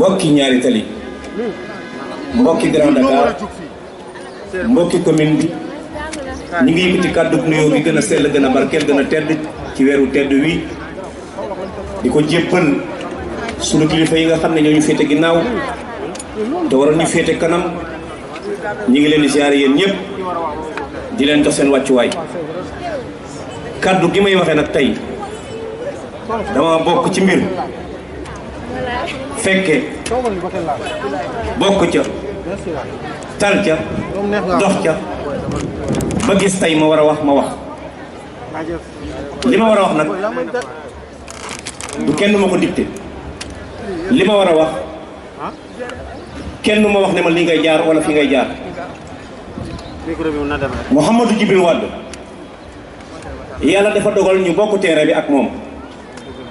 mbokki ñaari tali mbokki Grand Dakar mbokki commune bi ñi ngi yëkkati kàddu nuyoo bi gën a sell gën a barkeel gën a tedd ci weeru tedd wi di ko jébbal sunu kilifa yi nga xam ne ñoo ñu féete ginnaaw te waroon ñu féete kanam ñi ngi leen di ziare yéen ñëpp di leen jox seen wàccuwaay. kàddu gi may waxee nag tey dama bokk ci mbir fekke bokk ca tal ca dox ca ba gis tey ma war a wax ma wax li ma war a wax nag du kenn ma ko dicté li ma war a wax kenn ma wax ne ma li ngay jaar wala fi ngay jaar. Mouhamadou Djibril Wade yàlla dafa dogal ñu bokk terrain bi ak moom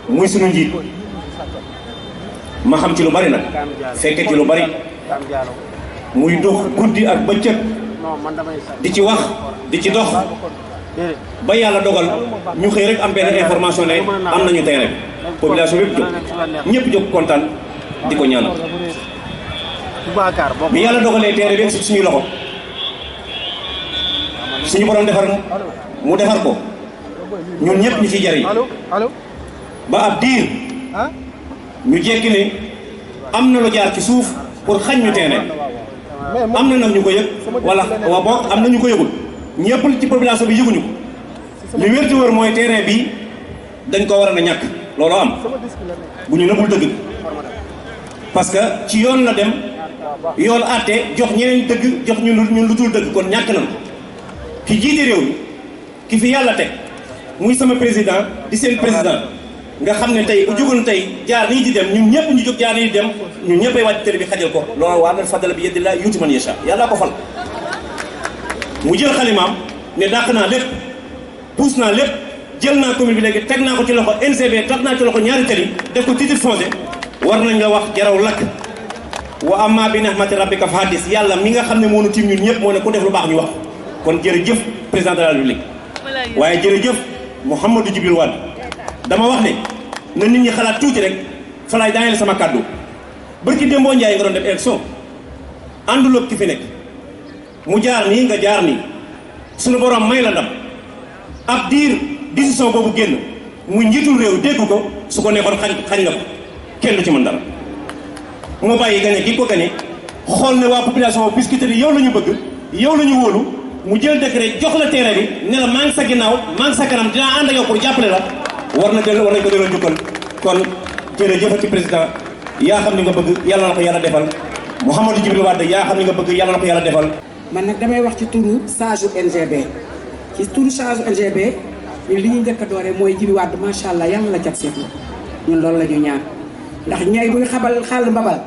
muy sunu njiit ma xam ci lu bari nag fekke ci lu bari muy dox guddi ak bëccëg di ci wax di ci dox ba yàlla dogal ñu xëy rek am benn information ne am nañu terrain bi population bépp jóg ñëpp jóg kontaan di ko ñaanal bi yàlla dogalee terrain bi ci suñuy loxo suñu borom mu defar ko ñun ñëpp ñu ciy jariñ ba ab diir ñu jekki ne am na lu jaar ci suuf pour xañ ñu terrain am na nag ñu ko yëg wala waa boog am na ñu ko yëgul ñëpp ci population bi yëguñu ko li wér te wër mooy terrain bi dañ ko war a ñàkk loolu am bu ñu nëbbul dëgg parce que ci yoon la dem yoon àtte jox ñeneen dëgg jox ñun lu dul dëgg kon ñàkk nañ ki jiite réew mi ki fi yàlla teg muy sama président di seen président nga xam ne tey bu jógoon tey jaar nii di dem ñun ñëpp ñu jóg jaar nii di dem ñun ñëppay wàcc télé bi xajal ko loolu waa dal fadala bi yadillah yuuti man yasha yàlla ko fal mu jël xalimaam ne dàq naa lépp puus naa lépp jël naa commune bi léegi teg naa ko ci loxo NCB teg naa ci loxo ñaari tali def ko titre foncier war nañ la wax jaraw lakk wa amma bi nihmati rabbika fa hadis yàlla mi nga xam ne moo nu tiim ñun ñëpp moo ne ku def lu baax ñu wax kon jërëjëf président de la République waaye jërëjëf Mouhamadou Djibril Wade dama wax ne na nit ñi xalaat tuuti rek fa laay daaneel sama kàddu barki Dembo Ndiaye nga doon def élection ànduloo ki fi nekk mu jaar nii nga jaar nii suñu borom may la ndam ab diir décision boobu génn muy njiitul réew dégg ko su ko neexoon xañ nga ko kenn du ci mën dara moo bàyyi gañe gi ko gañe xool ne waa population Biscuiterie yow la ñu bëgg yow la ñu wóolu mu jël décret jox la terrain bi ne la maa ngi sa ginnaaw maa ngi sa kanam dinaa ànd ak yow pour jàppale la war nañ ko delloo njukkal kon jërëjëf ci président yaa xam ni nga bëgg yàlla na ko yàlla defal Mouhamadou Djibril Wade yaa xam ni nga bëgg yàlla na ko yàlla defal. man nag damay wax ci turu sage NGB ci turu sage NGB ñun li ñu njëkk a doore mooy Djibril Wade macha allah yàlla la cat seetlu ñun loolu la ñu ñaan ndax ñay bu ñu xabal xàll mbabal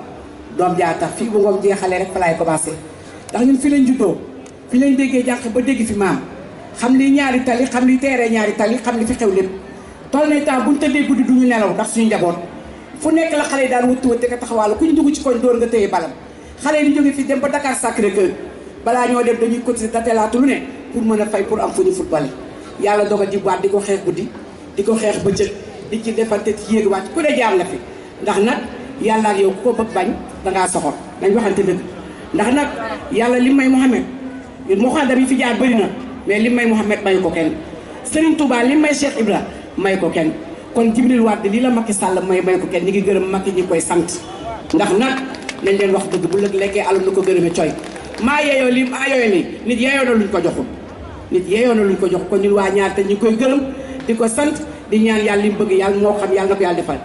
doom jaa tax fii bu ngoom jeexalee rek fa laay commencé ndax ñun fi lañ juddoo fi lañ déggee jànq ba dégg fi maam xam li ñaari tali xam li teeree ñaari tali xam li fi xew lépp toll nañ temps buñ tëddee guddi duñu nelaw ndax suñu njaboot fu nekk la xale yi daan wëtti wëtti ka taxawaalu ku ñu dugg ci koñ door nga téye balam xale yi di jóge fii dem ba Dakar Sacré-Cœur balaa ñoo dem dañuy cotiser datelaatu lu ne pour mën a fay pour am fu ñu football yàlla dogal di waat di ko xeex guddi di ko xeex bëccëg di ci defante ci yéegi wàcc ku ne jaar nga fi ndax nag yàlla ak yow ku ko bëgg bañ dangaa soxor dañ waxante dëgg ndax nag yàlla li may Mouhamed Mouhamed yi fi jaar bëri na mais li may Mouhamed may ko kenn Serigne Touba li may Cheikh Ibra may ko kenn kon Djibril Wade li la Macky Sall may ko kenn ñi ngi gërëm Macky ñi koy sant ndax nag nañ leen wax dëgg bu lëg lekkee alum na ko gërëme coy maa yeeyoo li maa yooyu ni nit yeeyoo na luñ ko joxul nit yeeyoo na luñ ko jox kon ñun waa ñaar te ñu koy gërëm di ko sant di ñaan yàlla li mu bëgg yàlla moo xam yàlla na ko yàlla defal